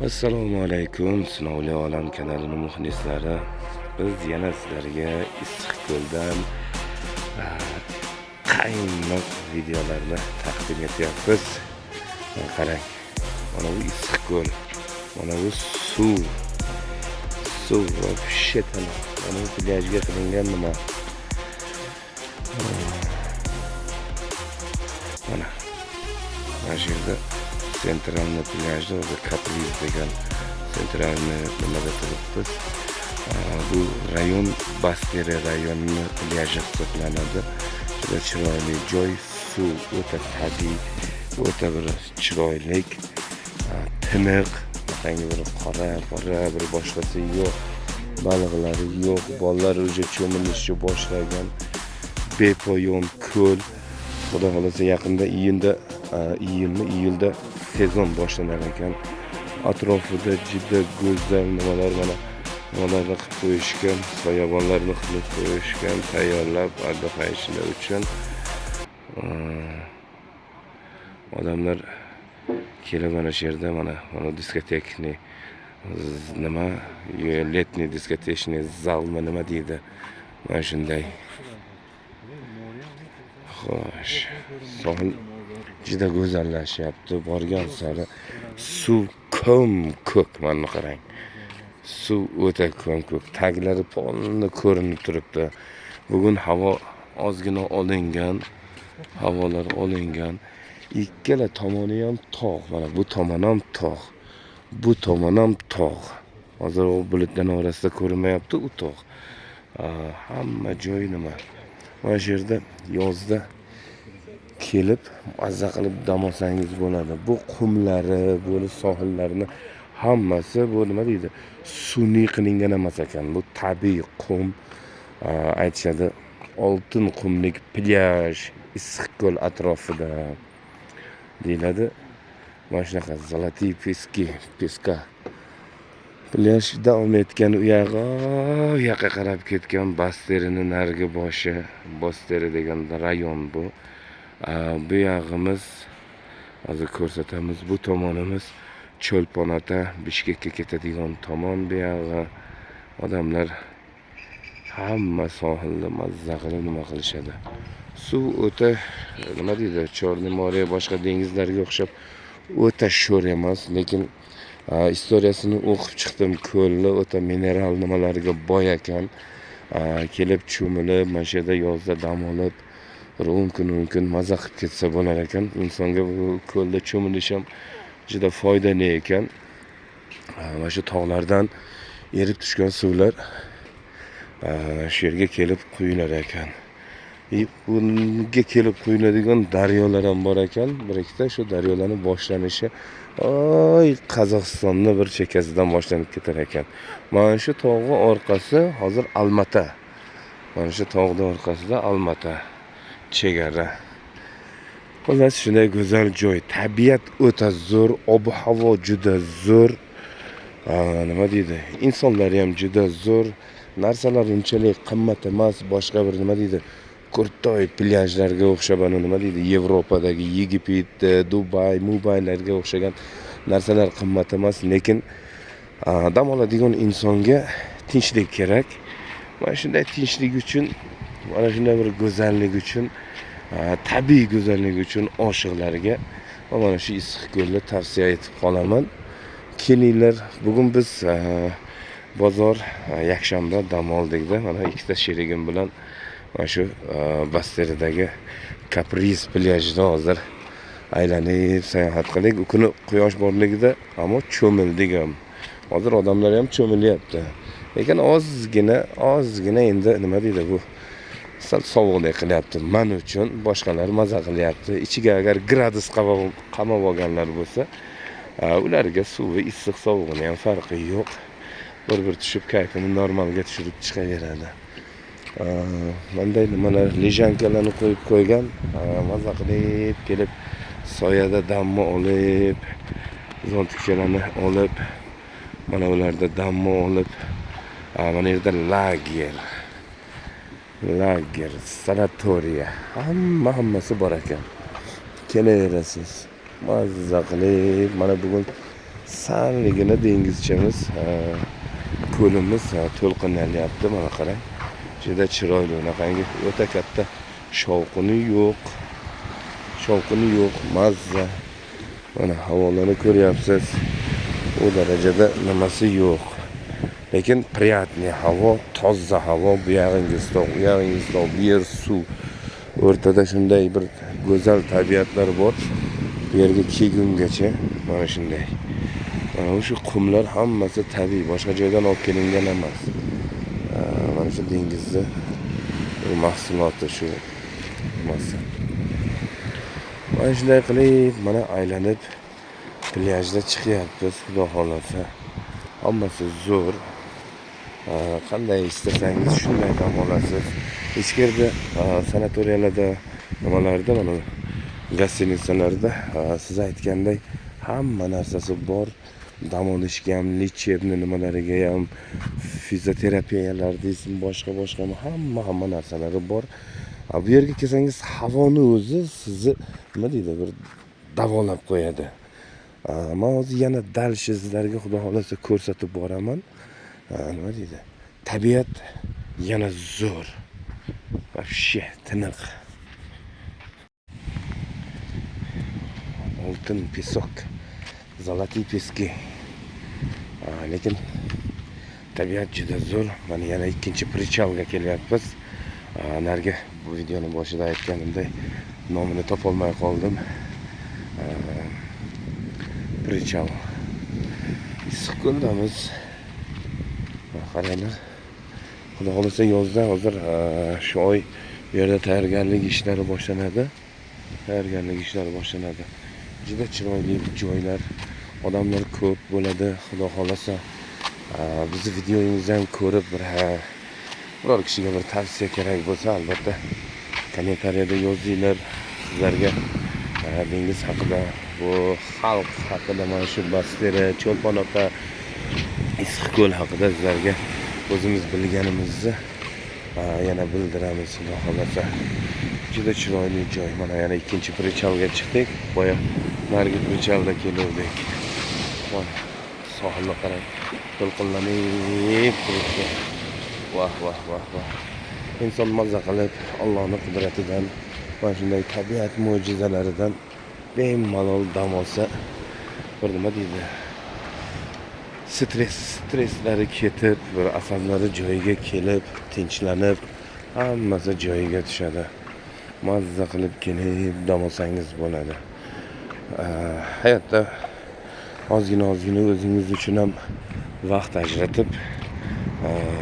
Assalomu alaykum, Sinovli olam kanalining muxlislari. Biz yana sizlarga Issiqko'ldan qaynoq videolarni taqdim etyapmiz. Mana qarang, mana bu Issiqko'l, mana bu suv. Suv вообще tiniq. Mana bu plyajga qilingan nima? Mana. Mana shu yerda центральный plyajda o'zi Kapriz degan центральный nimada turibmiz. Bu rayon Basteri rayonini plyaji hisoblanadi. Juda chiroyli joy, suv o'ta tabiiy, o'ta bir chiroyli, tiniq, bunaqangi bir qora qora bir boshqasi yo'q, baliqlari yo'q, bolalar уже cho'milishni boshlagan, bepoyon ko'l. Xudo xohlasa, yaqinda iyunda, iyunmi, iyulda sezon boshlanar ekan. Atrofida juda go'zal nimalar, mana nimalarni qilib qo'yishgan, soyabonlarni qilib qo'yishgan, tayyorlab отдыхающий uchun. Odamlar kelib mana shu yerda mana дискотечный nima, летний дискотечный zalmi, nima deydi, mana shunday. Xo'sh, sohil juda go'zallashyapti borgan sari. Suv ko'm ko'k, mana qarang, suv o'ta ko'm ko'k, taglari полный ko'rinib turibdi. Bugun havo ozgina olingan, havolar olingan. Ikkala tomoni ham tog', mana bu tomon ham tog', bu tomon ham tog'. Hozir u bulutlarni orasida ko'rinmayapti u tog'. Hamma joy nima, mana shu yerda yozda kelib mazza qilib dam olsangiz bo'ladi. Bu qumlari, bu sohillarini hammasi bu nima deydi, sun'iy qilingan emas ekan, bu tabiiy qum. Aytishadi, oltin qumlik plyaj Issiqko'l atrofida deyiladi. Mana shunaqa золотые пески, песка plyaj davom etgan, u yog'i u yoqqa qarab ketgan Basterini narigi boshi, Bosteri degan rayon bu. Bu yog'imiz hozir ko'rsatamiz, bu tomonimiz Cho'lpon Ota, Bishkekka ketadigan tomon bu yog'i. Odamlar hamma sohilda mazza qilib nima qilishadi. Suv o'ta nima deydi, Черный море, boshqa dengizlarga o'xshab o'ta sho'r emas, lekin istoriyasini o'qib chiqdim, ko'lni o'ta mineral nimalarga boy ekan. Kelib cho'milib, mana shu yerda yozda dam olib, bir 10 kun 10 kun maza qilib ketsa bo'lar ekan. Insonga bu ko'lda cho'milish ham juda foydali ekan. Mana shu tog'lardan erib tushgan suvlar shu yerga kelib quyilar ekan. И bunga kelib quyiladigan daryolar ham bor ekan bir ikkita. Shu daryolarni boshlanishi oy Qozog'istonni bir chekkasidan boshlanib ketar ekan. Mana shu tog'ni orqasi hozir Almata, mana shu tog'ni orqasida Almata chegara. Xullas, shunday go'zal joy, tabiat o'ta zo'r, ob havo juda zo'r, nima deydi, insonlari ham juda zo'r, narsalar unchalik qimmat emas. Boshqa bir nima deydi, крутой plyajlarga o'xshab, anavi nima deydi, Yevropadagi Yegipet, Dubay, Mubaylarga o'xshagan narsalar qimmat emas, lekin dam oladigan insonga tinchlik kerak. Mana shunday tinchlik uchun, mana shunday bir go'zallik uchun, tabiiy go'zallik uchun oshiqlarga mana shu Issiqko'lni tavsiya etib qolaman, kelinglar. Bugun biz bozor, yakshanba, dam oldikda, mana ikkita sherigim bilan mana shu Basteridagi Kapriz plyajida hozir aylanib sayohat qildik. U kuni quyosh borligida ammo cho'mildik ham. Hozir odamlar ham cho'milyapti, lekin ozgina ozgina endi nima deydi, bu sal sovuqlik qilyapti man uchun, boshqalar maza qilyapti. Ichiga agar gradus qamab olganlar bo'lsa, ularga suvi issiq sovug'ini ham farqi yo'q, bir bir tushib, kayfini normalga tushirib chiqaveradi. Bunday nimalar, лежанка larni qo'yib qo'ygan, maza qilib kelib soyada damni olib, зонтик chalarni olib, mana ularda damni olib. Mana yerda lager, lager, sanatoriya, hamma hammasi bor ekan, kelaverasiz mazza qilib. Mana bugun Salligina dengizchamiz, ko'limiz to'lqinlanyapti. Mana qarang. Juda chiroyli, unaqangi o'ta katta shovqini yo'q. Shovqini yo'q, mazza. Mana havolarni ko'ryapsiz. U darajada nimasi yo'q. Lekin приятный havo, toza havo, bu yog'ingiz tog', u yog'ingiz tog', bu yer suv. O'rtada shunday bir go'zal tabiatlar bor. Bu yerga kelgungacha mana shunday. Mana shu qumlar hammasi tabiiy, boshqa joydan olib kelingan emas. Mana shu dengizni mahsuloti shu nimasi. Mana shunday qilib mana aylanib plyajda chiqyapmiz, xudo xolasa. Hammasi zo'r. Qanday istasangiz shunday dam olasiz. Hech yerda sanatoriyalarda, nimalarda, mana gostinisalarda siz aytganday hamma narsasi bor. Dam olishga ham, lechebni nimalariga ham, fizioterapiyalar deysizmi, boshqa-boshqa hamma narsalari bor. Bu yerga kelsangiz havoni o'zi sizni nima deydi, bir davolab qo'yadi. Men hozir yana дальше sizlarga xudo xolasa ko'rsatib boraman. Nima deydi? Tabiat yana zo'r. Вообще tiniq. Oltin pesok, золотые пески. Lekin tabiat juda zo'r. Mana yana ikkinchi prichalga kelyapmiz. Narigi bu videoni boshida aytganimdek nomini topolmay qoldim. Prichal. Issiqko'ldamiz. Qaranglar. Xudo xolasa yozda hozir shu oy bu yerda tayyorgarlik ishlari boshlanadi. Tayyorgarlik ishlari boshlanadi. Juda chiroyli joylar, odamlar ko'p bo'ladi, xudo xolasa. Bizni videomizni ham ko'rib bir biror kishiga bir tavsiya kerak bo'lsa, albatta kommentariyada yozinglar. Sizlarga dengiz haqida, bu xalq haqida, mana shu Bastera, Cho'lpon ota, Issiqko'l haqida sizlarga o'zimiz bilganimizni yana bildiramiz, xudo xolasa. Juda chiroyli joy. Mana yana ikkinchi prichalga chiqdik. Boya narigi prichalda keluvdik. Mana sohilni qarang, to'lqinlanib turibdi. Vah vah vah vah. Inson mazza qilib Allohning qudratidan, mana shunday tabiat mo'jizalaridan bemalol dam olsa, bir nima deydi? Streslari ketib, bir asablari joyiga kelib, tinchlanib, hammasi joyiga tushadi. Mazza qilib kelib dam olsangiz bo'ladi. Hayotda ozgina o'zingiz uchun ham vaqt ajratib,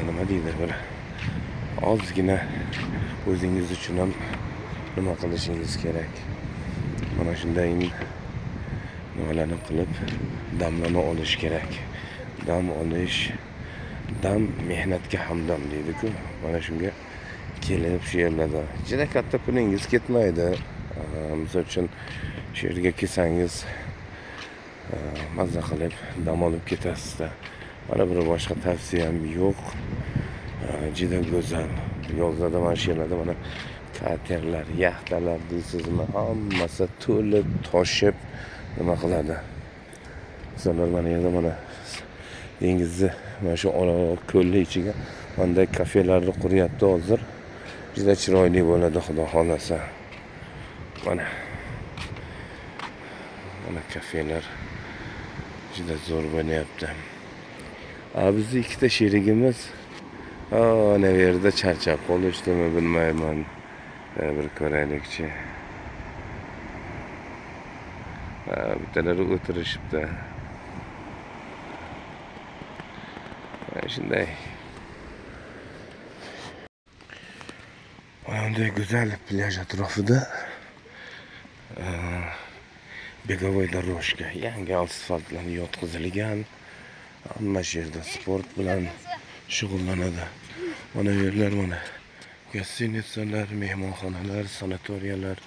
nima deydi, bir ozgina o'zingiz uchun ham nima qilishingiz kerak. Mana shunday nimalarni qilib damlama olish kerak. Dam olish, dam mehnatga hamdam deydi-ku. Mana shunga kelib shu yerlarda juda katta pulingiz ketmaydi. Misol uchun shu yerga kelsangiz mazza qilib dam olib ketasizda. Mana bir boshqa tavsiyam yo'q. Juda go'zal. Yozda mana shu yerlarda mana katerlar, yaxtalar deysizmi, hammasi to'lib toshib nima qiladi. Insonlar mana yerda mana dengizni mana shu ko'lni ichiga bunday kafelarni quryapti hozir. Juda chiroyli bo'ladi, xudo xolasa. Mana mana kafelar juda zo'r bo'lyapti. Bizni ikkita sherigimiz ana bu yerda charchab qolishdimi bilmayman. Bir ko'raylikchi. Bittalari o'tirishibdi. Shunday. Mana bunday go'zal plyaj atrofida begovoy дорожка, yangi asfaltlar yotqizilgan. Hamma shu yerda sport bilan shug'ullanadi. Mana bu yerlar mana gostinisalar, mehmonxonalar, sanatoriyalar.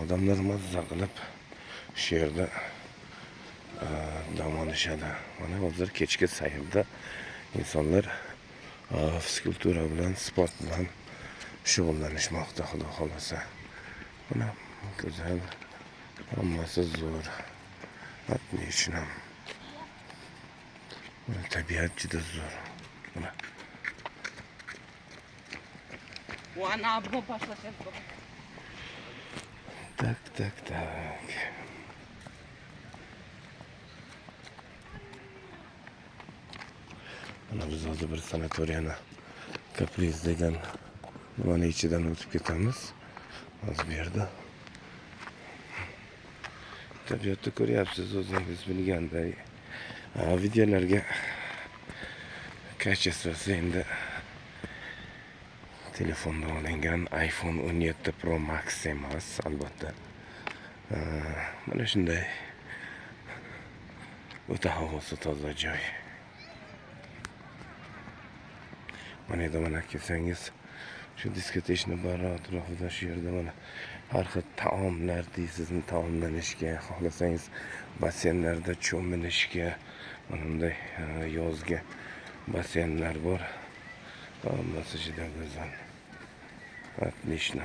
Odamlar mazza qilib shu yerda dam olishadi. Mana hozir kechki sayrda insonlar fizkultura bilan, sport bilan shug'ullanishmoqda, xudo xolasa. Mana go'zal, hammasi zo'r. Отлично. Mana tabiat juda zo'r. Mana. Она одно пошла сейчас. Так, так, так. Mana biz hozir bir sanatoriyani Kapriz degan nimani ichidan o'tib ketamiz. Hozir bu yerda. Tabiatni ko'ryapsiz o'zingiz bilganday. Videolarga kачествоsi endi telefonda olingan iPhone 17 Pro Max emas, albatta. Mana shunday o'ta havosi toza joy. Mana yerda mana kelsangiz shu diskotechni bari atrofida shu yerda mana har xil taomlar deysizmi, taomlanishga, xohlasangiz basseynlarda cho'milishga, mana bunday yozgi basseynlar bor. Hammasi juda go'zal. Отлично.